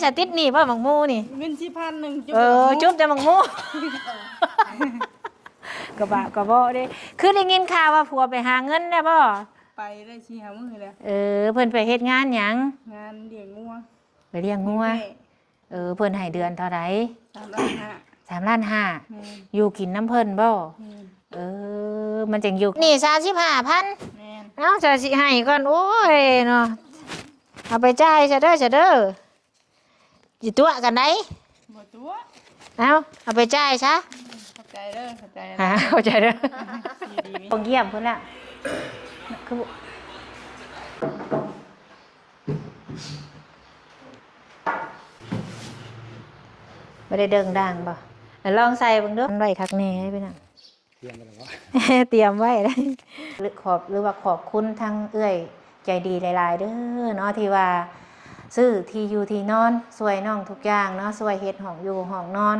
ຈະຕິດໜີ້ບໍ່ໝາກໝູນີ້? ເງິນສີ່ພັນໜຶ່ງ ເອີ ຈຸບແຕ່ໝາກໝູ ກະບາບກະເບາະເດ້. ຄືໄດ້ຍິນຂ່າວວ່າຜົວໄປຫາເງິນແລ້ວບໍ່? ໄປໄດ້ສີ່ຫ້າມື້ແລ້ວ. ເອີ ເພິ່ນໄປເຮັດງານຫຍັງ? ງານລ້ຽງງົວ. ໄປລ້ຽງງົວ. ແມ່ ເອີ ເພິ່ນໃຫ້ເດືອນເທົ່າໃດ? ສາມລ້ານຫ້າ. ສາມລ້ານຫ້າ. ແມ່ນ. ຢູ່ກິນນຳເພິ່ນບໍ່? ແມ່ນ. ເອີ ມັນຈັ່ງຢູ່. ນີ້ສາມສິບຫ້າພັນ. ແມ່ນ. ເອົ້າ ຈະຊິໃຫ້ກ່ອນ. ໂອ້ຍເນາະ ເອົາໄປຈ່າຍຊະເດີ ຊະເດີ. ຊິຕົວະກັນໃດ໋? ບໍ່ຕົວະ. ເອົ້າ ເອົາໄປຈ່າຍຊະ. ຂອບໃຈເດີ ຂອບໃຈ. ຫາ ຂອບໃຈເດີ. ຢູ່ດີມີ ປອງຢ້ຽມເພິ່ນລະ ຄືບໍ່ ບໍ່ໄດ້ເດີ່ງດັງບໍ່? ລະລອງໃສ່ເບິ່ງດູ. ມັນໄວ້ຄັກແນ່ພີ່ນ້ອງ. ຕຽມໄວ້ແລ້ວບໍ່? ຕຽມໄວ້ແລ້ວ. ຂອບ ຫຼືວ່າຂອບຄຸນທາງເອື້ອຍໃຈດີຫຼາຍໆເດີເນາະ ທີ່ວ່າຊື້ທີ່ຢູ່ທີ່ນອນ ຊ່ວຍນ້ອງທຸກຢ່າງເນາະ ຊ່ວຍເຮັດຫ້ອງຢູ່ຫ້ອງນອນ.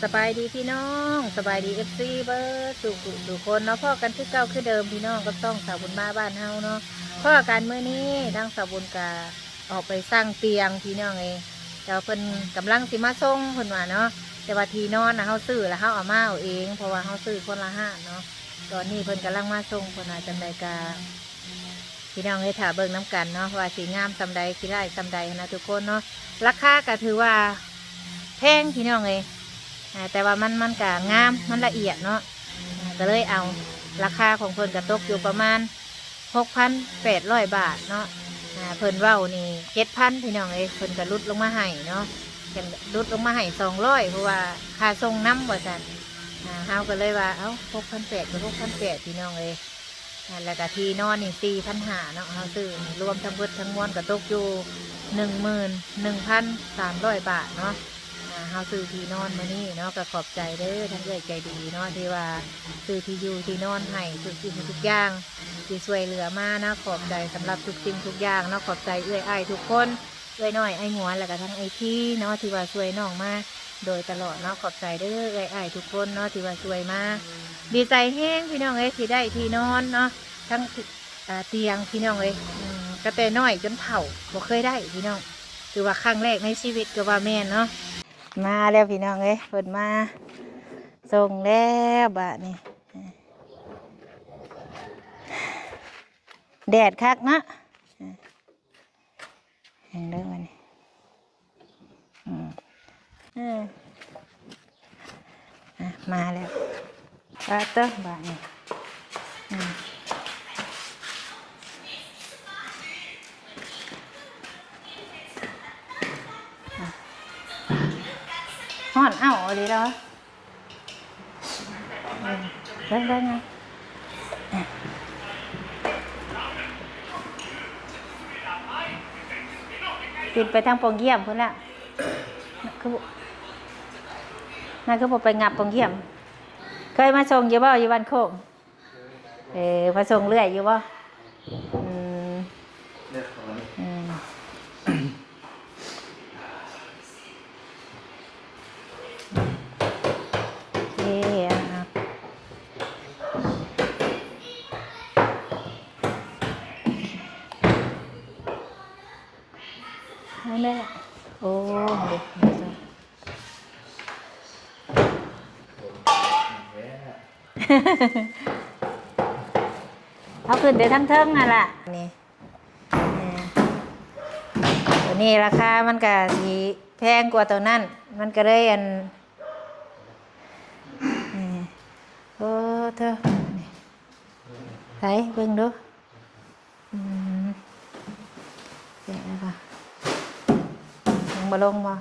ສະບາຍດີພີ່ນ້ອງ ສະບາຍດີເອັຟຊີເບິດສູ່ຜູ້ສູ່ຄົນເນາະ ພໍ້ກັນຄືເກົ່າຄືເດີມພີ່ນ້ອງ ກັບຊ່ອງສາວບຸນມາບ້ານເຮົາເນາະ. ພໍ້ກັນມື້ນີ້ທາງສາວບຸນກະອອກໄປສັ່ງຕຽງພີ່ນ້ອງເອີຍ ແຕ່ວ່າເພິ່ນກຳລັງຊິມາສົ່ງເພິ່ນວ່າເນາະ ແຕ່ວ່າທີ່ນອນນະເຮົາຊື້ແລ້ວ ເຮົາເອົາມາເອົາເອງ ເພາະວ່າເຮົາຊື້ຄົນລະຮ້ານເນາະ. ຕອນນີ້ເພິ່ນກຳລັງມາສົ່ງ ເພິ່ນວ່າຈັ່ງໃດກະ ພີ່ນ້ອງເອີຍ ຖ້າເບິ່ງນຳກັນເນາະ ວ່າຊິງາມສ່ຳໃດ ຊິຫຼາຍສ່ຳໃດຫັ້ນນະທຸກຄົນເນາະ. ລາຄາກະຖືວ່າແພງພີ່ນ້ອງເອີຍ ອາ ແຕ່ວ່າມັນ ມັນກະງາມ ມັນລະອຽດເນາະ ອາ ກະເລີຍເອົາ ລາຄາຂອງເພິ່ນກະຕົກຢູ່ປະມານຫົກພັນແປດຮ້ອຍບາດເນາະ ອາ ເພິ່ນເວົ້ານີ້ເຈັດພັນພີ່ນ້ອງເອີຍ ເພິ່ນກະຫຼຸດລົງມາໃຫ້ເນາະ ເພິ່ນຫຼຸດລົງມາໃຫ້ສອງຮ້ອຍ ເພາະວ່າຄ່າສົ່ງນຳວ່າຊັ້ນ ອາ ເຮົາກະເລີຍວ່າ ເອົ້າ ຫົກພັນແປດກະຫົກພັນແປດພີ່ນ້ອງເອີຍ. ແລ້ວກະທີ່ນອນນີ້ສີ່ພັນຫ້າເນາະ ເຮົາຊື້ນີ້ລວມທັງເບິດທັງມວນກະຕົກຢູ່ໜຶ່ງໝື່ນໜຶ່ງພັນສາມຮ້ອຍບາດເນາະ. ອາ ເຮົາຊື້ທີ່ນອນມື້ນີ້ເນາະ ກະຂອບໃຈເດີທາງເອື້ອຍໃຈດີເນາະ ທີ່ວ່າຊື້ທີ່ຢູ່ທີ່ນອນໃຫ້ທຸກສິ່ງທຸກຢ່າງ ທີ່ຊ່ວຍເຫຼືອມານະ. ຂອບໃຈສຳລັບທຸກສິ່ງທຸກຢ່າງເນາະ ຂອບໃຈເອື້ອຍອ້າຍທຸກຄົນ ເອື້ອຍນ້ອຍ ອ້າຍງວນ ແລ້ວກະທັງອ້າຍທີເນາະ ທີ່ວ່າຊ່ວຍນ້ອງມາໂດຍຕະຫຼອດເນາະ. ຂອບໃຈເດີເອື້ອຍອ້າຍທຸກຄົນເນາະ ທີ່ວ່າຊ່ວຍມາ. ດີໃຈແຮງພີ່ນ້ອງເອີຍ ທີ່ໄດ້ທີ່ນອນເນາະ ທັງ ອາ ຕຽງພີ່ນ້ອງເອີຍ ອືມ ຕັ້ງແຕ່ນ້ອຍຈົນເຖົ້າບໍ່ເຄີຍໄດ້ພີ່ນ້ອງ ຖືວ່າຄັ້ງແລກໃນຊີວິດກະວ່າແມ່ນເນາະ. ມາແລ້ວພີ່ນ້ອງເອີຍ ເພິ່ນມາສົ່ງແລ້ວບາດນີ້ ແດດຄັກເນາະ. ຍັງເດີບາດນີ້ ອືມ ເອີ ອ່ະ ມາແລ້ວ ປາດເຕີບາດນີ້ ອືມ ອືມ ຮ້ອນເອົ້າອີ່ຫຼີດອກ. ເບິ່ງ ເບິ່ງ ປິ່ນໄປທາງປ່ອງຢ້ຽມພຸ້ນລະ ຄື ນັ້ນຄືບໍ່ໄປຫຍັບປ່ອງຢ້ຽມ. ເຄີຍມາສົ່ງຢູ່ບໍ່ ຢູ່ບ້ານໂຄກ? ເອີ ມາສົ່ງເລື້ອຍຢູ່ບໍ່? ອືມ ອືມ ເອີ ນັ້ນແຫຼະ ໂອ້ ເດັກ ເອົາຂຶ້ນແຕ່ທາງເທິງຫັ້ນລະ ນີ້ ເອີ ໂຕນີ້ລາຄາມັນກະຊິແພງກວ່າໂຕນັ້ນ ມັນກະເລີຍ ອັນ ນີ້ ໂອ້ ເທີ ນີ້ ໃສ່ເບິ່ງດູ. ອືມ ແກະແລ້ວກະ ຍັງບໍ່ລົງບໍ່? ອ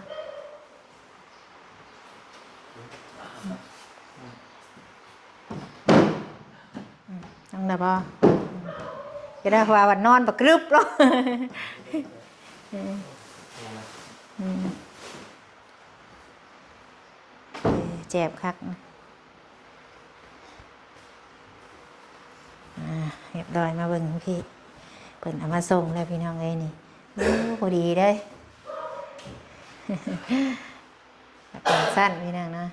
ືມ ຍັງໄດ້ບໍ່? ອືມ ຈະໄດ້ວ່ານອນບັກກຶບໂລດ. ເອີ ອືມ ເອີ ແຈບຄັກ. ອ່າ ຮຽບຮ້ອຍ ມາເບິ່ງພີ້ ເພິ່ນເອົາມາສົ່ງແລ້ວພີ່ນ້ອງເອີຍນີ້. ໂອ້ ພໍດີເດ້ ເປັນຊັ້ນພີ່ນ້ອງເນາະ.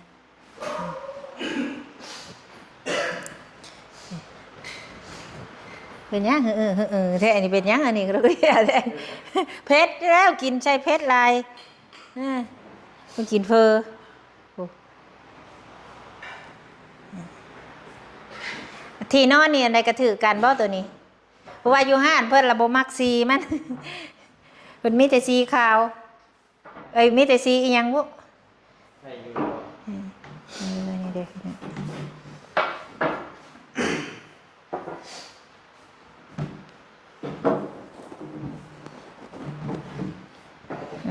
ເປັນຫຍັງ ເອີ ເອີ ເອີ ແທ້ ອັນນີ້ເປັນຫຍັງ ອັນນີ້ກໍເລີຍແທ້ ເຜັດແລ້ວ ກິນໃສ່ເຜັດຫຼາຍ. ເອີ ເພິ່ນກິນເຝີ. ໂອ້ ທີ່ນອນນີ້ອັນໃດກໍຖືກກັນບໍ່ໂຕນີ້? ເພາະວ່າຢູ່ຮ້ານເພິ່ນລະບໍ່ມັກສີມັນ ເພິ່ນມີແຕ່ສີຂາວ ເອີຍ ມີແຕ່ສີອີ່ຫຍັງບຸ? ໄດ້ຢູ່ບໍ່? ເອີ ເອີ ນີ້ເດ້ ອ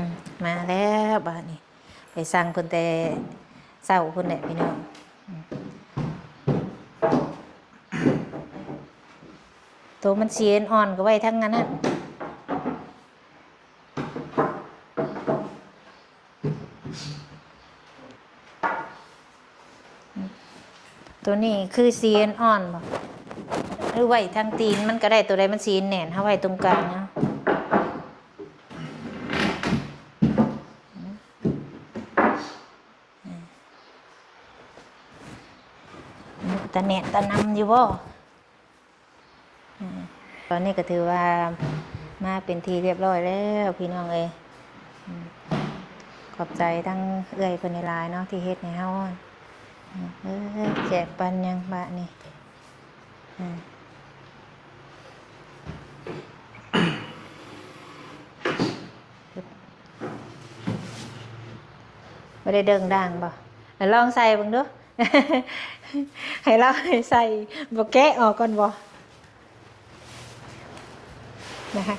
ືມ ມາແລ້ວບາດນີ້ ໄປສັ່ງເພິ່ນແຕ່ເຊົ້າພຸ້ນແຫຼະພີ່ນ້ອງ. ອືມ ໂຕມັນສີອ່ອນໆ ກໍໄວ້ທາງອັນນັ້ນ. ໂຕນີ້ຄືສີອ່ອນໆ ບໍ່? ຫຼືໄວ້ທາງຕີນມັນກໍໄດ້ ໂຕໃດມັນສີແໜ້ນ ເຮົາໄວ້ຕົງກາງເນາະ. ຕາແໜ້ນຕານຳຢູ່ບໍ່? ອືມ ຕອນນີ້ກໍຖືວ່າມາເປັນທີ່ຮຽບຮ້ອຍແລ້ວພີ່ນ້ອງເອີຍ. ອືມ ຂອບໃຈທັງເອື້ອຍເພິ່ນຫຼາຍໆເນາະ ທີ່ເຮັດໃຫ້ເຮົາ. ເອີ ແຈກປັນຫຍັງບາດນີ້? ອືມ ບໍ່ໄດ້ເດີ່ງດ່າງບໍ່? ລອງໃສ່ເບິ່ງດູ. ໃຫ້ລາວໃສ່ ບໍ່ແກະອອກກ່ອນບໍ່? ນະຄະ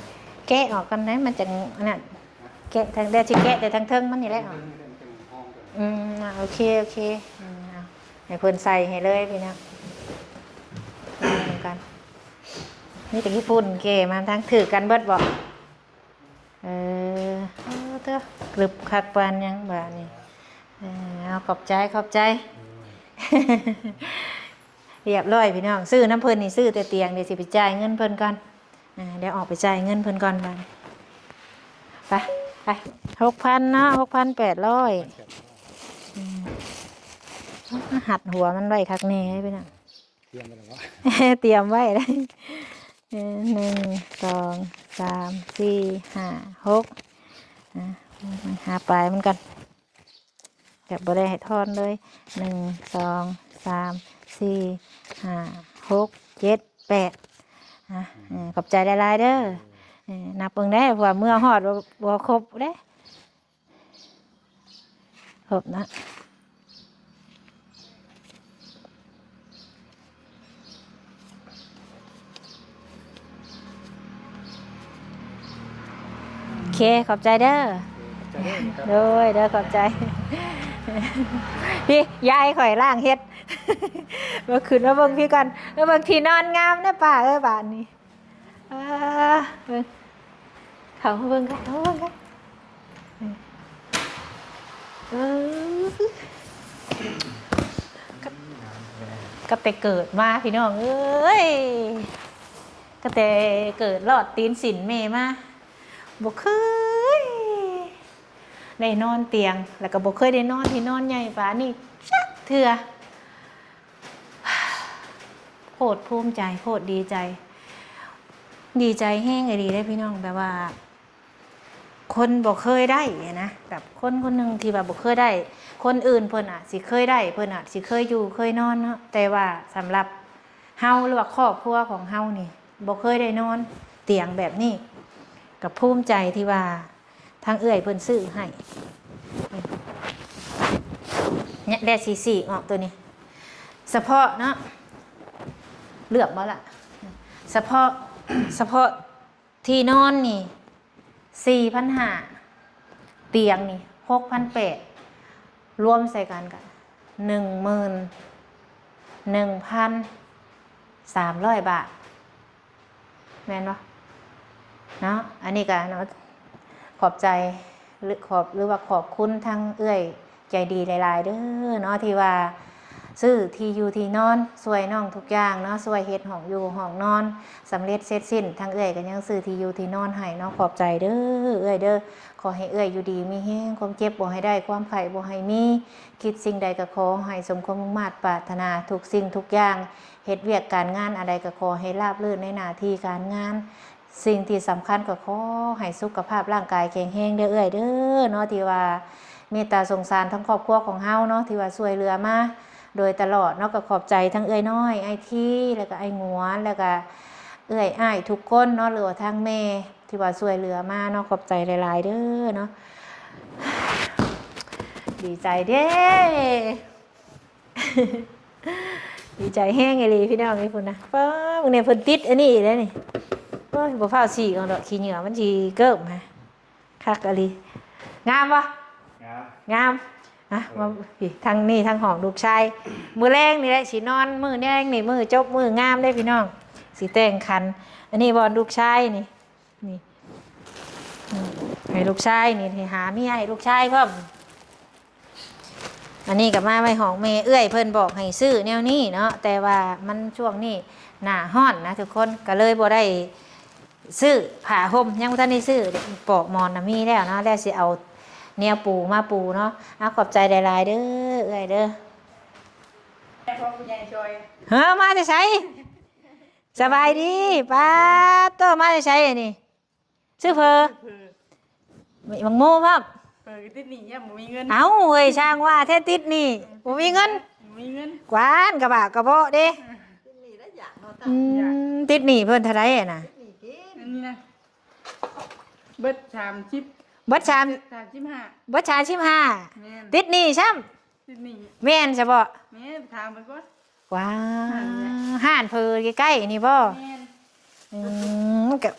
ແກະອອກກ່ອນນະ ມັນຈັ່ງອັນນັ້ນ. ແກະທາງ ດຽວຊິແກະແຕ່ທາງເທິງມັນນີ້ແຫຼະ. ອືມ ໂອເຄ ໂອເຄ. ອືມ ເອົາ ໃຫ້ເພິ່ນໃສ່ໃຫ້ເລີຍພີ່ນ້ອງ. ເບິ່ງກັນ ມີແຕ່ຂີ້ຝຸ່ນເກມາທາງ ຖືກກັນເບິດບໍ່? ເອີ ເອີ ເຕີ ກຶບຄັກປານຫຍັງບາດນີ້. ເອີ ເອົາ ຂອບໃຈ ຂອບໃຈ. ຮຽບຮ້ອຍພີ່ນ້ອງ ຊື້ນຳເພິ່ນນີ້ ຊື້ແຕ່ຕຽງ. ດຽວຊິໄປຈ່າຍເງິນເພິ່ນກ່ອນ. ເອີ ດຽວອອກໄປຈ່າຍເງິນເພິ່ນກ່ອນບາດ. ໄປ ໄປ ຫົກພັນເນາະ ຫົກພັນແປດຮ້ອຍ. ອືມ ຮັດຫົວມັນໄວ້ຄັກແນ່ເດ້ພີ່ນ້ອງ. ຕຽມໄວ້ແລ້ວບໍ່? ຕຽມໄວ້ແລ້ວ. ເອີ ໜຶ່ງ ສອງ ສາມ ສີ່ ຫ້າ ຫົກ. ອ່າ ຫາປາຍມັນກ່ອນ ແບບບໍ່ໄດ້ໃຫ້ທອນເລີຍ. ໜຶ່ງ ສອງ ສາມ ສີ່ ຫ້າ ຫົກ ເຈັດ ແປດ. ອ່າ ເອີ ຂອບໃຈຫຼາຍໆເດີ. ເອີ ນັບເບິ່ງໄດ້ ເພາະວ່າເມື່ອຮອດບໍ່ ບໍ່ຄົບເດ້. ຄົບນະ. ໂອເຄ ຂອບໃຈເດີ. ໂດຍ ເດີ ຂອບໃຈ. ພີ້ ຍາຍຂ້ອຍລ້າງເຮັດ. ມາຂຶ້ນມາເບິ່ງພີ້ກ່ອນ ມາເບິ່ງທີ່ນອນງາມນະປ້າເອີຍ ບາດນີ້. ອ່າ ເບິ່ງ ເຂົ້າມາເບິ່ງກັນ ເຂົ້າມາເບິ່ງກັນ. ເອີ ກັບ ກັບແຕ່ເກີດມາພີ່ນ້ອງເອີຍ ຕັ້ງແຕ່ເກີດລອດຕີນສີນແມ່ມາ ບໍ່ເຄີຍໄດ້ນອນຕຽງ ແລ້ວກໍບໍ່ເຄີຍໄດ້ນອນທີ່ນອນໃຫຍ່ປານນີ້ຈັກເທື່ອ. ໂຄດພູມໃຈ ໂຄດດີໃຈ ດີໃຈແຮງອີ່ຫຼີເດ້ພີ່ນ້ອງ. ແບບວ່າຄົນບໍ່ເຄີຍໄດ້ນະ ແບບຄົນຄົນໜຶ່ງທີ່ວ່າບໍ່ເຄີຍໄດ້ ຄົນອື່ນເພິ່ນອາດຊິເຄີຍໄດ້ ເພິ່ນອາດຊິເຄີຍຢູ່ເຄີຍນອນເນາະ ແຕ່ວ່າສຳລັບເຮົາ ຫຼືວ່າຄອບຄົວຂອງເຮົານີ້ ບໍ່ເຄີຍໄດ້ນອນຕຽງແບບນີ້ ກໍພູມໃຈທີ່ວ່າ ທາງເອື້ອຍເພິ່ນຊື້ໃຫ້ ແລະ ສີສີກອອກໂຕນີ້ ສະເພາະເນາະ ເລືອກບໍ່ລະ ສະເພາະ ສະເພາະທີ່ນອນນີ້ສີ່ພັນຫ້າ ຕຽງນີ້ຫົກພັນແປດ ລວມໃສ່ກັນກະໜຶ່ງໝື່ນໜຶ່ງພັນສາມຮ້ອຍບາດ. ແມ່ນບໍ່ເນາະ? ອັນນີ້ກະເນາະ ຂອບໃຈ ຫຼື ຂອບ ຫຼືວ່າຂອບຄຸນທາງເອື້ອຍໃຈດີຫຼາຍໆເດີເນາະ ທີ່ວ່າ ຊື້ທີ່ຢູ່ທີ່ນອນ ຊ່ວຍນ້ອງທຸກຢ່າງເນາະ ຊ່ວຍເຮັດຫ້ອງຢູ່ຫ້ອງນອນສຳເລັດເສັດສິ້ນ. ທາງເອື້ອຍກໍຍັງຊື້ທີ່ຢູ່ທີ່ນອນໃຫ້ເນາະ. ຂອບໃຈເດີເອື້ອຍເດີ. ຂໍໃຫ້ເອື້ອຍຢູ່ດີມີແຮງ, ຄວາມເຈັບບໍ່ໃຫ້ໄດ້, ຄວາມໄຂ້ບໍ່ໃຫ້ມີ. ຄິດສິ່ງໃດກໍຂໍໃຫ້ສົມຄວາມມຸ່ງມາດປາດຖະໜາທຸກສິ່ງທຸກຢ່າງ. ເຮັດວຽກການງານອັນໃດກໍຂໍໃຫ້ລາບລື່ນໃນໜ້າທີ່ການງານ. ສິ່ງທີ່ສຳຄັນກໍຂໍໃຫ້ສຸຂະພາບຮ່າງກາຍແຂງແຮງເດີເອື້ອຍເດີເນາະ ທີ່ວ່າເມດຕາສົງສານທັງຄອບຄົວຂອງເຮົາເນາະ ທີ່ວ່າຊ່ວຍເຫຼືອມາໂດຍຕະຫຼອດເນາະ. ກໍຂອບໃຈທັງເອື້ອຍນ້ອຍ ອ້າຍທີ ແລ້ວກໍອ້າຍງວນ ແລ້ວກໍເອື້ອຍອ້າຍທຸກຄົນເນາະ ຫຼືວ່າທາງແມ່ທີ່ວ່າຊ່ວຍເຫຼືອມາເນາະ. ຂອບໃຈຫຼາຍໆເດີເນາະ. ດີໃຈເດ້. ດີໃຈແຮງອີ່ຫຼີພີ່ນ້ອງເອີຍ ພຸ້ນນະ. ປ້າ ເບິ່ງແດ່ ເພິ່ນຕິດອັນນີ້ອີກແລ້ວນີ້. ໂອ້ຍ ບໍ່ຟ້າວສີກອອກດອກ ຂີ້ເຫຍື້ອມັນຊິເກີບ. ຄັກອີ່ຫຼີ. ງາມບໍ່? ງາມ ງາມ. ອ່ະ ເອີ ມາ ພີ່ ທາງນີ້ ທາງຫ້ອງລູກຊາຍ. ມື້ແລງນີ້ແຫຼະຊິນອນ ມື້ແລງນີ້ ມື້ຈົບມື້ງາມເດ້ພີ່ນ້ອງ ຊິແຕ່ງຂັນ. ອັນນີ້ບ່ອນລູກຊາຍນີ້. ນີ້ ໃຫ້ລູກຊາຍນີ້ ໃຫ້ຫາເມຍໃຫ້ລູກຊາຍພ້ອມ. ອັນນີ້ກໍມາໄວ້ຫ້ອງແມ່. ເອື້ອຍເພິ່ນບອກໃຫ້ຊື້ແນວນີ້ເນາະ ແຕ່ວ່າມັນຊ່ວງນີ້ໜ້າຮ້ອນນະທຸກຄົນ ກໍເລີຍບໍ່ໄດ້ຊື້ຜ້າຫົ່ມ ຍັງບໍ່ທັນໄດ້ຊື້. ປອກໝອນນະມີແລ້ວເນາະ ແລ້ວຊິເອົາແນວປູມາປູເນາະ. ອາ ຂອບໃຈຫຼາຍໆເດີເອື້ອຍເດີ. ແມ່ຂອງຜູ້ໃຫຍ່ຊ່ອຍ. ເຮີ ມາແຕ່ໃສ? ສະບາຍດີ. ປາໂຕ ມາແຕ່ໃສອັນນີ້? ຊື້ເຝີ ເຝີ ໝາກໝູພ້ອມ. ເຝີກໍຕິດໜີ້ ຍັງບໍ່ມີເງິນ. ເອົ້າ ເອີຍ ຊ່າງວ່າແທ້ ຕິດໜີ້ ບໍ່ມີເງິນ ບໍ່ມີເງິນ. ກວານກະບາກກະເບາະເດ້. ອືມ ຕິດໜີ້ເພິ່ນເທົ່າໃດຫັ້ນນະ? ອັນນີ້ນະ ເບິດສາມສິບ ເບິດສາມ ສາມສິບຫ້າ ເບິດສາມສິບຫ້າ. ແມ່ນ ຕິດໜີ້ຊ້ຳ. ຕິດໜີ້. ແມ່ນຊະບໍ? ແມ່ນ ຖາມເບິ່ງກ່ອນ. ວ້າ ຮ້ານເຝີໃກ້ໆນີ້ບໍ? ແມ່ນ. ອືມ ກໍ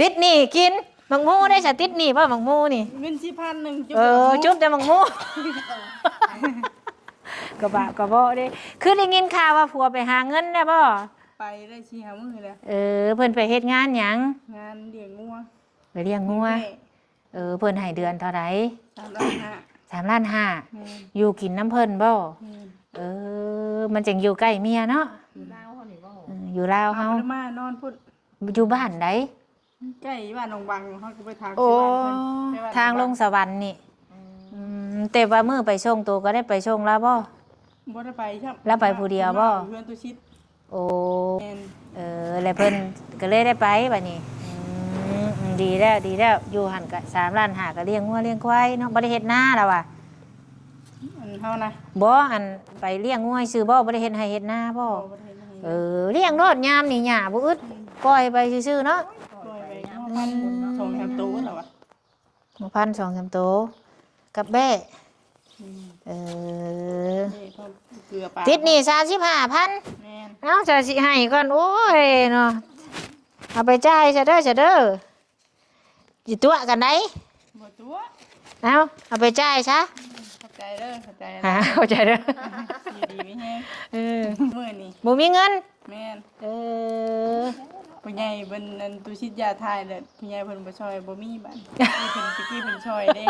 ຕິດໜີ້ກິນ ໝາກໝູໄດ້ສະ ຕິດໜີ້ບໍ ໝາກໝູນີ້? ເງິນສິບພັນໜຶ່ງ ເອີ ຈຸບແຕ່ໝາກໝູ ກະບາກກະເບາະເດ້. ຄືໄດ້ຍິນຂ່າວວ່າຜົວໄປຫາເງິນແລ້ວບໍ? ໄປໄດ້ສີ່ຫ້າມື້ແລ້ວ. ເອີ ເພິ່ນໄປເຮັດງານຫຍັງ? ງານລ້ຽງງົວ. ໄປລ້ຽງງົວ. ແມ່ ເອີ ເພິ່ນໃຫ້ເດືອນເທົ່າໃດ? ສາມລ້ານຫ້າ. ສາມລ້ານຫ້າ. ແມ່ນ. ຢູ່ກິນນຳເພິ່ນບໍ? ແມ່ນ. ເອີ ມັນຈັ່ງຢູ່ໃກ້ເມຍເນາະ. ຢູ່ລາວເຮົານີ້ບໍ? ເອີ ຢູ່ລາວເຮົາ. ເຮົາບໍ່ໄດ້ມານອນພຸ້ນ. ຢູ່ບ້ານໃດ? ໃກ້ບ້ານໜອງບັງ ເຮົາກໍໄປທາງ ໂອ້ ຊິບ້ານເພິ່ນ ແຕ່ວ່າທາງລົງສະຫວັນນີ້. ອືມ ອືມ ແຕ່ວ່າມື້ໄປສົ່ງ ໂຕກໍໄດ້ໄປສົ່ງລາວບໍ? ບໍ່ໄດ້ໄປຊ້ຳ. ລາວໄປຜູ້ດຽວບໍ? ເພິ່ນມາຢູ່ເຮືອນຕຸຊິດ. ໂອ້ ແມ່ນ. ເອີ ແລ້ວເພິ່ນກໍເລີຍໄດ້ໄປບາດນີ້. ອືມ ອືມ ດີແລ້ວ ດີແລ້ວ. ຢູ່ຫັ້ນກະສາມລ້ານຫ້າ ກໍລ້ຽງງົວລ້ຽງຄວາຍເນາະ ບໍ່ໄດ້ເຮັດນາລະວ່າ. ອັນເຮົານະ? ບໍ່ ອັນໄປລ້ຽງງົວຊື່ບໍ? ບໍ່ໄດ້ເຮັດໄຮ່ເຮັດນາບໍ? ບໍ່ ບໍ່ໄດ້ເຮັດນາ. ເອີ ລ້ຽງໂລດ ຍາມນີ້ຫຍ້າບໍ່ອຶດ. ອືມ ປ່ອຍໄປຊື່ໆເນາະ. ປ່ອຍໄປ ງົວພັນ ອືມ ສອງສາມໂຕລະວ່າ. ໝາກພັນສອງສາມໂຕ ກັບແບ້. ອືມ ເອີ ເບ້ ເກືອປາ ຕິດໜີ້ສາມສິບຫ້າພັນ. ແມ່ນ. ເອົ້າ ຈະຊິໃຫ້ກ່ອນ ໂອ້ຍເນາະ. ເອົາໄປຈ່າຍຊະເດີ ຊະເດີ. ຊິຕົວະກັນໃດ໋. ບໍ່ຕົວະ. ເອົ້າ ເອົາໄປຈ່າຍຊະ. ອືມ ຂອບໃຈເດີ ຂອບໃຈ. ຫາ ຂອບໃຈເດີ. ຢູ່ດີມີແຮງ. ເອີ ມື້ນີ້ບໍ່ມີເງິນ. ແມ່ນ. ເອີ ຜູ້ໃຫຍ່ເພິ່ນ ອັນ ຕູຊິດຢາຖ່າຍແລ້ວ ຜູ້ໃຫຍ່ເພິ່ນບໍ່ຊ່ອຍ ບໍ່ມີບາດ. ຕະກີ້ເພິ່ນ ຕະກີ້ເພິ່ນຊ່ອຍເດ້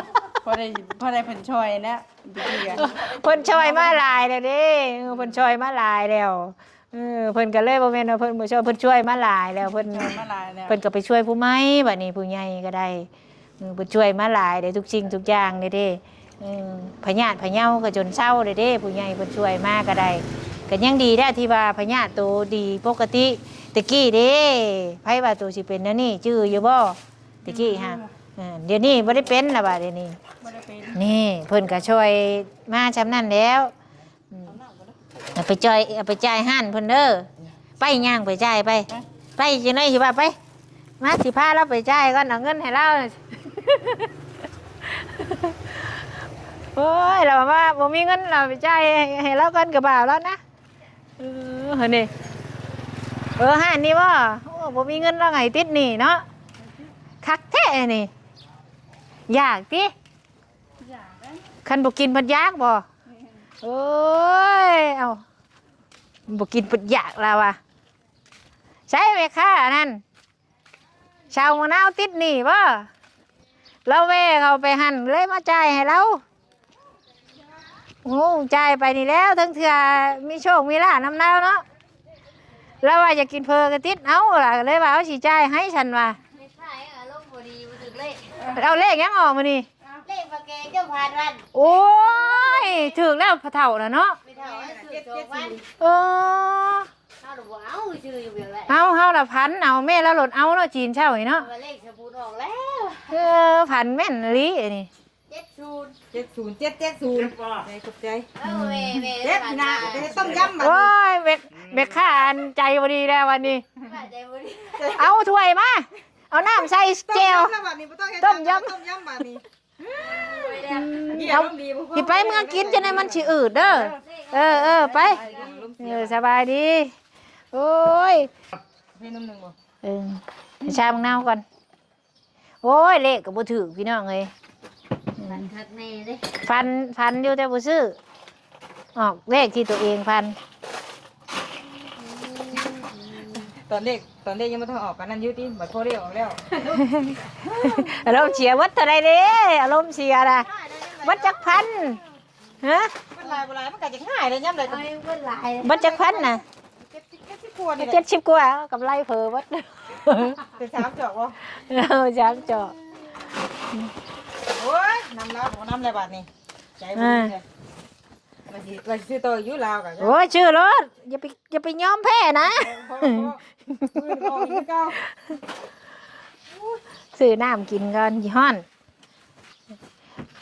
ພໍໄດ້ ພໍໄດ້ເພິ່ນຊ່ອຍແລ້ວ ຕະກີ້ກະ ເພິ່ນຊ່ອຍມາຫຼາຍແລ້ວເດ້. ເອີ ເພິ່ນຊ່ອຍມາຫຼາຍແລ້ວ. ເອີ ເພິ່ນກະເລີຍບໍ່ແມ່ນວ່າເພິ່ນບໍ່ຊ່ອຍ ເພິ່ນຊ່ວຍມາຫຼາຍແລ້ວ. ເພິ່ນ ເພິ່ນມາຫຼາຍແລ້ວ ເພິ່ນກະໄປຊ່ວຍຜູ້ໃໝ່ ບາດນີ້ຜູ້ໃຫຍ່ກະໄດ້. ເອີ ເພິ່ນຊ່ວຍມາຫຼາຍເດ້ ທຸກສິ່ງທຸກຢ່າງເດ້ເດ້. ເອີ ພະຍາດພະເຍົາກໍຈົນເຊົາເດ້ເດ້ ຜູ້ໃຫຍ່ເພິ່ນຊ່ວຍມາກໍໄດ້. ກໍຍັງດີແລ້ວທີ່ວ່າພະຍາດໂຕດີປົກກະຕິ. ແຕ່ກີ້ເດ້ ໃຜວ່າໂຕຊິເປັນແນວນີ້ ຈື່ຢູ່ບໍ່? ແຕ່ກີ້ຫາ ເອີ ດຽວນີ້ບໍ່ໄດ້ເປັນລະວ່າ ດຽວນີ້ບໍ່ໄດ້ເປັນ. ນີ້ເພິ່ນກໍຊ່ວຍມາຊ່ຳນັ້ນແລ້ວ. ອືມ ເອົາໄປຈ່ອຍ ເອົາໄປຈ່າຍຮ້ານເພິ່ນເດີ. ໄປ ຍ່າງໄປຈ່າຍໄປ ໄປ ຈັ່ງໃດຊິວ່າໄປ. ມາ ຊິພາລາວໄປຈ່າຍກ່ອນ ເອົາເງິນໃຫ້ລາວ. ໂອ້ຍ ລາວວ່າບໍ່ມີເງິນ ລາວໄປຈ່າຍໃຫ້ລາວກ່ອນ ກະບາບລາວນະ. ເອີ ຫັ້ນນີ້ ເອີ ຮ້ານນີ້ບໍ? ໂອ້ ບໍ່ມີເງິນລາວໃຫ້ຕິດໜີ້ເນາະ. ຄັກແທ້ນີ້ ຢາກຕິ? ຢາກເດ້. ຄັນບໍ່ກິນເພິ່ນຢາກບໍ? ແມ່ນ. ໂອ້ຍ ເອົ້າ ບໍ່ກິນເພິ່ນຢາກລາວວ່າ. ໃສແມ່ຄ້ານັ້ນ? ຊາວມະນາວຕິດໜີ້ບໍ? ລາວແວ່ເຂົ້າໄປຫັ້ນ ເລີຍມາຈ່າຍໃຫ້ລາວ. ໂອ ໂອ້ ຈ່າຍໄປນີ້ແລ້ວ ເຖິງເທື່ອມີໂຊກມີລາບນຳລາວເນາະ. ລາວວ່າຢາກກິນເຝີກະຕິດເອົາລະ ກໍເລີຍວ່າເອົາຊິຈ່າຍໃຫ້ ຊັ້ນວ່າ. ແມ່ຄ້າຍັງອາລົມບໍ່ດີ ບໍ່ຖືກເລກ. ເອົາເລກຫຍັງອອກມື້ນີ້? ເລກພໍ່ແກ່ເຈົ້າຜ່ານວັນ. ໂອ້ຍ ຖືກແລ້ວພໍ່ເຖົ້ານະເນາະ. ແມ່ເຖົ້າໃຫ້ຊື້ສອງພັນ. ເອີ ເຮົາລະບໍ່ເອົາ ຊື້ຢູ່ແບບໃດ. ເອົາ ເຮົາລະຝັນເອົາ ແມ່ລາວໂລດເອົາເນາະ ຈີນເຊົ້ານີ້ເນາະ. ວ່າເລກສະບູດອອກແລ້ວ. ເອີ ຝັນແມ່ນອີ່ຫຼີອັນນີ້. ເຈັດສູນ ເຈັດສູນ ເຈັດເຈັດສູນ. ຂອບໃຈ ຂອບໃຈ. ເອີ ແມ່ ແມ່ ເຈັດນະ ໄປເຮັດຕົ້ມຢຳບັດນີ້. ໂອ້ຍ ແມ່ ແມ່ຄ້າອັນໃຈບໍ່ດີແລ້ວບັດນີ້. ໃຈບໍ່ດີ. ເອົາຖ້ວຍມາ ເອົານ້ຳໃສ່ແຈ່ວ. ຕົ້ມຢຳແລ້ວບັດນີ້ ບໍ່ຕ້ອງເຮັດ ຕົ້ມຢຳ ຕົ້ມຢຳບັດນີ້. ອືມ ເອົາ ຊິໄປເມືອກິນ ຈັ່ງໃດມັນຊິອືດເດີ. ເອີ ເອີ ໄປ. ເອີ ສະບາຍດີ. ໂອ້ຍ ເປັນນຳໜຶ່ງບໍ່? ເອີ ຊາບັກນາວກ່ອນ. ໂອ້ຍ ເລກກໍບໍ່ຖືກພີ່ນ້ອງເອີຍ. ອືມ ຝັນຄັກແນ່ເດ້ ຝັນ ຝັນຢູ່ແຕ່ບໍ່ຊື້ ອອກເລກທີ່ຕົວເອງຝັນ. ຕອນເລກ ຕອນເລກຍັງບໍ່ທັນອອກ ກະນັ້ນຢູ່ຕິ ບັດພໍເລກອອກແລ້ວ ອາລົມເສຍ. ເບິດເທົ່າໃດເດ້ ອາລົມເສຍນະ? ເບິດຈັກພັນ? ຮະ? ເບິດຫຼາຍບໍ່ຫຼາຍ ມັນກະຈະງ່າຍເດ້ຍາມໃດ. ເບິດຈັກພັນນະ? ເຈັດສິບ ເຈັດສິບກວ່ານີ້ແຫຼະ. ເຈັດສິບກວ່າ ກຳໄລເຜີເບິດ. ເປັນສາມຈອກບໍ່? ເອີ ສາມຈອກ. ໂອ້ຍ ນຳລາວບໍ່ນຳແລ້ວບາດນີ້ ໃຈບໍ່ດີເລີຍ. ວ່າຊິ ວ່າຊິຊື້ຕໍ່ຢູ່ລາວກະ ໂອ້ຍ ຊື້ໂລດ ຢ່າໄປ ຢ່າໄປຍອມແພ້ນະ. ຊື້ນອກອີກຄືເກົ່າ. ຊື້ນ້ຳກິນກ່ອນ ຊິຮ້ອນ.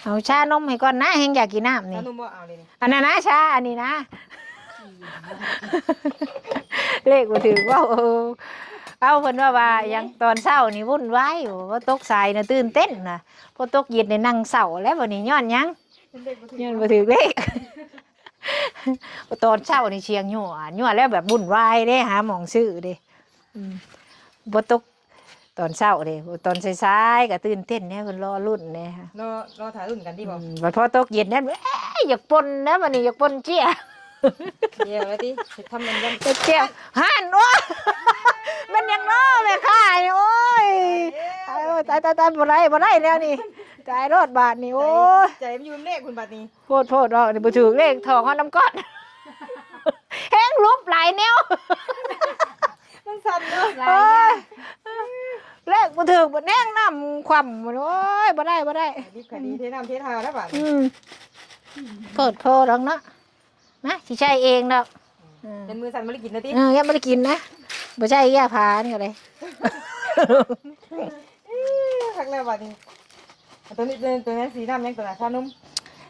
ເອົາຊານົມໃຫ້ກ່ອນນະ ແຮງຢາກກິນນ້ຳນີ້. ຊານົມບໍ່ເອົາເລີຍນີ້? ອັນນັ້ນນະ ຊາອັນນີ້ນະ. ເລກບໍ່ຖືກເວົ້າ. ເອົາ ເພິ່ນວ່າ ວ່າຫຍັງ ຕອນເຊົ້ານີ້ວຸ່ນວາຍ ໂອ້ ຕົກສາຍນະຕື່ນເຕັ້ນນະ ພໍຕົກເຢັນນີ້ນັ່ງເສົ້າແລ້ວບັດນີ້ ຍ້ອນຫຍັງ? ເປັນເລກບໍ່ຖືກ ຍ້ອນບໍ່ຖືກເລກ. ຕອນເຊົ້ານີ້ສຽງຍົວ ຍົວແລ້ວແບບວຸ່ນວາຍເດ້ ຫາໝ່ອງຊື້ເດ້. ອືມ ບໍ່ຕົກ ຕອນເຊົ້າເດ້ ຕອນສາຍໆກະຕື່ນເຕັ້ນແດ່ ເພິ່ນລໍລຸ້ນແດ່ ລໍ ລໍຖ້າລຸ້ນກັນຕິບໍ່? ອືມ ບັດພໍຕົກເຢັນນັ້ນ ເອີຍ ຢາກປົ່ນແລ້ວບັດນີ້ ຢາກປົ່ນເຈ້ຍ. ດຽວແລ້ວຕິ ເຮັດທຳມັນຍັງ ເຮັດແຈ່ວ ຫັ້ນ ໂອ້ຍ ແມ່ນຫຍັງເນາະແມ່ຄ້ານີ້ ໂອ້ຍ ຕາຍ ຕາຍ ຕາຍ ຕາຍ ບໍ່ໄດ້ ບໍ່ໄດ້ແນວນີ້ ຕາຍໂລດບາດນີ້ ໂອ້ຍ ໃຈມັນຢູ່ນຳເລກພຸ້ນບາດນີ້. ໂພດ ໂພດ ເວົ້ານີ້ບໍ່ຖືກເດ້ ຖອກຮອດນ້ຳກ້ອນ ແຮງຫຼຸບຫຼາຍແນວ ມັນສັ່ນເນາະ. ໂອ້ຍ ເລກບໍ່ຖືກ ບັດແຮງນ້ຳຄວ່ຳ ໂອ້ຍ ບໍ່ໄດ້ ບໍ່ໄດ້ ດິບຂາຍດີ ເທນ້ຳເທທ່າແລ້ວບາດນີ້. ອືມ ໂພດໂພດດອກເນາະ ມາ ຊິໃຊ້ເອງດອກ. ເອີ ເປັນມື້ສັ່ນບໍ່ໄດ້ກິນນະຕິ? ເອີ ຍັງບໍ່ໄດ້ກິນນະ ບໍ່ໃຊ້ຢາຜານກໍໄດ້. ເອີ ຄັກແລ້ວບາດນີ້ ຕົວນີ້ ຕົວນັ້ນສີນ້ຳຫຍັງ ຕົວນັ້ນຊານົມ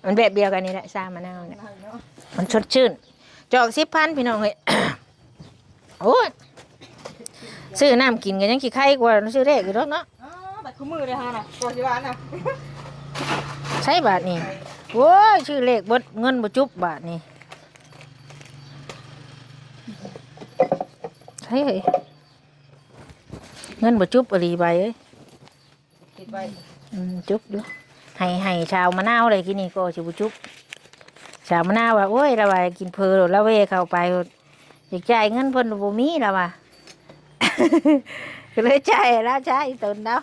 ມັນແບບດຽວກັນນີ້ແຫຼະ ຊາມະນາວນີ້ ມັນສົດຊື່ນ. ຈອກສິບພັນພີ່ນ້ອງເອີຍ. ໂອ້ຍ ຊື້ນ້ຳກິນກໍຍັງຂີ້ໄຄກວ່າຊື້ເລກຢູ່ດອກເນາະ. ອໍ ບັດຄູ່ມື້ເດ້ເຮົານະ ກໍຊິວ່ານະ ໃຊ້ບາດນີ້. ໂອ້ຍ ຊື້ເລກເບິດ ເງິນບໍ່ຈຸບບາດນີ້. ໃຊ້ ເງິນບໍ່ຈຸບອີ່ຫຼີໃບເອີຍ. ເກັບໄວ້ ອືມ ຈຸບຢູ່ ໃຫ້ ໃຫ້ຊາວມະນາວເລີຍ ກີ້ນີ້ກໍຊິບໍ່ຈຸບ. ຊາວມະນາວວ່າ ໂອ້ຍ ລາວວ່າກິນເຝີໂລດ ລາວແວ່ເຂົ້າໄປໂລດ ຢາກຈ່າຍເງິນເພິ່ນບໍ່ມີ ລາວວ່າ ກໍເລີຍຈ່າຍລາວ ຈ່າຍຕົນລາວ.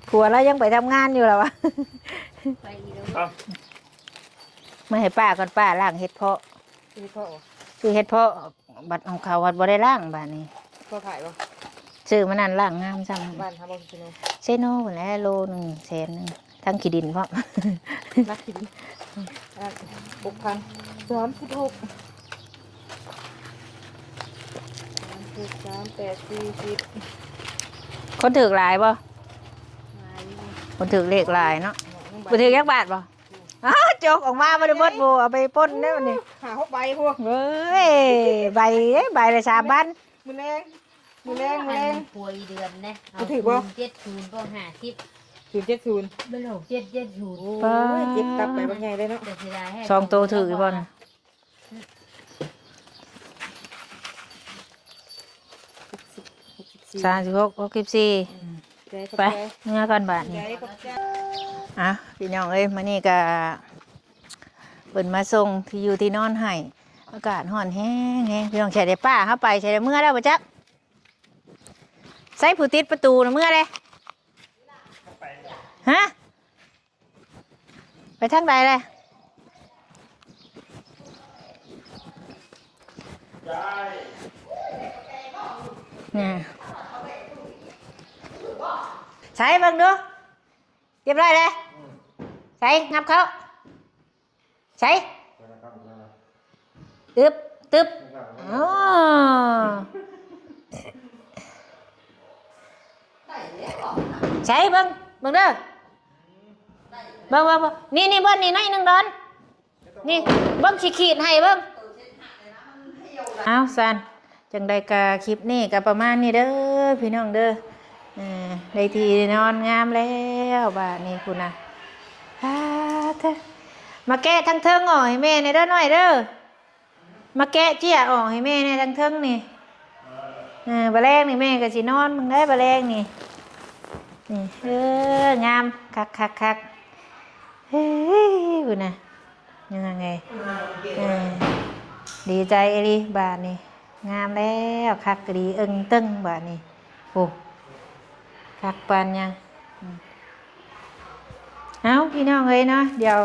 ຜົວລາວຍັງໄປທຳງານຢູ່ ລາວວ່າ. ໄປອີກແລ້ວ ເອົ້າ ມາໃຫ້ປ້າກ່ອນ ປ້າລ້າງເຫັດເພາະ. ເຫັດເພາະບໍ່? ຊື້ເຫັດເພາະ ບັດຂອງເຂົາບັດບໍ່ໄດ້ລ້າງບາດນີ້. ພໍຂາຍບໍ່? ຊື້ມານັ້ນລ້າງງາມຊ້ຳ. ບ້ານເຮົາບໍ່? ເຊໂນ ເຊໂນພຸ້ນແຫຼະ ໂລໜຶ່ງແສນໜຶ່ງ ທັງຂີ້ດິນພ້ອມ. ນັກຂີ້ດິນ ອັນນັ້ນ ຫົກພັນ ສາມສິບຫົກ ສາມ ແປດ ສີ່ສິບ. ຄົນຖືກຫຼາຍບໍ່? ຫຼາຍຢູ່ ຄົນຖືກເລກຫຼາຍເນາະ. ບໍ່ຖືກຈັກບາດບໍ່? ອ້າວ ຈົກອອກມາບໍ່ໄດ້ໝົດບໍ່ ເອົາໄປປົ່ນແລ້ວນີ້ ຫ້າຫົກໃບພຸ້ນ. ເວີຍ ໃບ ໃບລະສາມພັນ. ມື້ແລງ ມື້ແລງ ມື້ແລງ ອັນຜົວອີເດືອນເດ້ ເອົາ ຖືກບໍ່? ສູນເຈັດສູນ ບໍ່ ຫ້າສິບ ສູນເຈັດສູນ ບໍ່ ຫົກເຈັດເຈັດສູນ. ໂອ້ຍ ເຈັບຕັບໄປບັກໃຫຍ່ເລີຍເນາະ. ແຕ່ເສຍດາຍແຮງ ສອງໂຕຖືກຢູ່ບໍ່ນະ? ຫົກສິບ ຫົກສິບສີ່ ສາມສິບຫົກ ຫົກສິບສີ່. ອືມ ໄປ ຂອບໃຈ ເມືອກ່ອນບາດນີ້. ຂອບໃຈ ຂອບໃຈ. ອ່ະ ພີ່ນ້ອງເອີຍ ມື້ນີ້ກະເພິ່ນມາສົ່ງທີ່ຢູ່ທີ່ນອນໃຫ້. ອາກາດຮ້ອນແຮງໆ ພີ່ນ້ອງ. ໃສ່ໄດ້ປ້າເຮົາໄປ ໃສ່ໄດ້ເມືອແລ້ວບໍ່ຈັກ? ໃສ່ຜູ້ຕິດປະຕູນະ ເມືອເດ້. ຮະ? ໄປທາງໃດແລະ? ໃສ່ເບິ່ງດູ ຮຽບຮ້ອຍແລ້ວ ໃສ່ຫຍັບເຂົ້າ ໃສ່ ອຶບ ຕຶບ ອໍ ໃສ່ເບິ່ງ ເບິ່ງເດີ ເບິ່ງ ເບິ່ງ ເບິ່ງ ນີ້ ນີ້ ບ່ອນນີ້ໜ້ອຍໜຶ່ງດອນ ນີ້ ເບິ່ງ ຊິຂີດໃຫ້ເບິ່ງ ເອົາຊັ້ນ ຈັ່ງໃດກະຄລິບນີ້ກະປະມານນີ້ເດີພີ່ນ້ອງເດີ ເອີ ໄດ້ທີ່ນອນງາມແລ້ວບາດນີ້ພຸ້ນນະ ປາດເທີ ມາແກະທາງເທິງອອກໃຫ້ແມ່ແດ່ເດີນ້ອຍເດີ ມາແກະເຈ້ຍອອກໃຫ້ແມ່ແດ່ທາງເທິງນີ້ ເອີ ບາແລງນີ້ແມ່ກະຊິນອນເບິ່ງໄດ໋ບາແລງນີ້ ນີ້ ເອີ ງາມ ຄັກໆໆ ເຮີ້ຍ ພຸ້ນນະ ຍັງໄງ ເອີ ດີໃຈອີ່ຫຼີບາດນີ້ ງາມແລ້ວ ຄັກກະດີເອິງເຕຶງບາດນີ້ ໂອ້ ຄັກປານຫຍັງ ເອົ້າ ພີ່ນ້ອງເອີຍເນາະ ດຽວ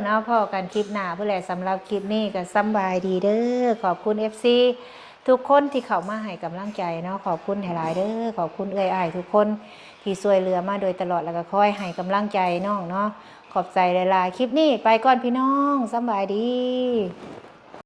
ເນາະ ພໍ້ກັນຄລິບໜ້າພຸ້ນແຫຼະ ສຳລັບຄລິບນີ້ກະສຳບາຍດີເດີ ຂອບຄຸນເອັຟຊີທຸກຄົນທີ່ເຂົ້າມາໃຫ້ກຳລັງໃຈເນາະ ຂອບຄຸນຫຼາຍໆເດີ ຂອບຄຸນເອື້ອຍອ້າຍທຸກຄົນ ທີ່ຊ່ວຍເຫຼືອມາໂດຍຕະຫຼອດ ແລ້ວກະຄອຍໃຫ້ກຳລັງໃຈນ້ອງເນາະ ຂອບໃຈຫຼາຍໆ ຄລິບນີ້ໄປກ່ອນພີ່ນ້ອງ ສຳບາຍດີ.